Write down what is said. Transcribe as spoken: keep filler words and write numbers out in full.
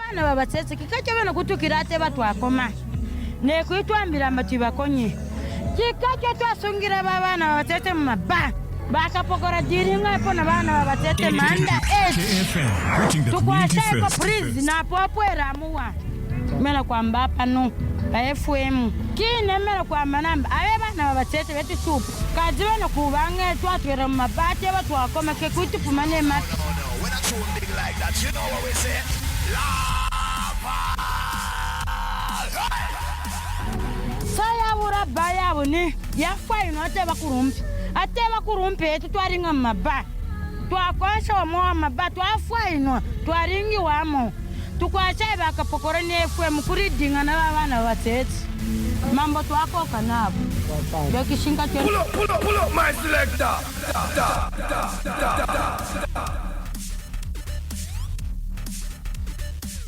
Bana ba batete, kikatya bana kutukira ate batwakoma. Nekwitwambira mba twibakonye. Kikatya twasungirira ba bana ba batete mu maba. Bakapokora diringa epo na bana ba batete manda eti. Tukwasha eko prizi na popwera muwa. Mena kwamba panu pa F M. Kine mena kwamba namba. Abe bana ba batete betu tupu. Kadi bana kubange twatwera mu maba ate batwakoma ke kwitupumane matu. Sa yabura ba yabuni, yafwainwa ate bakurumpi. Ate bakurumpi etu twaringa mu maba. Twakwasha wamo wa maba, twafwainwa, twaringi wamo. Tukwasha bakapokora ni F M kuri dinga na ba bana batete. Mambo twakoka nabo. Bekishinka twe. Pull up, pull up, pull up, my selector.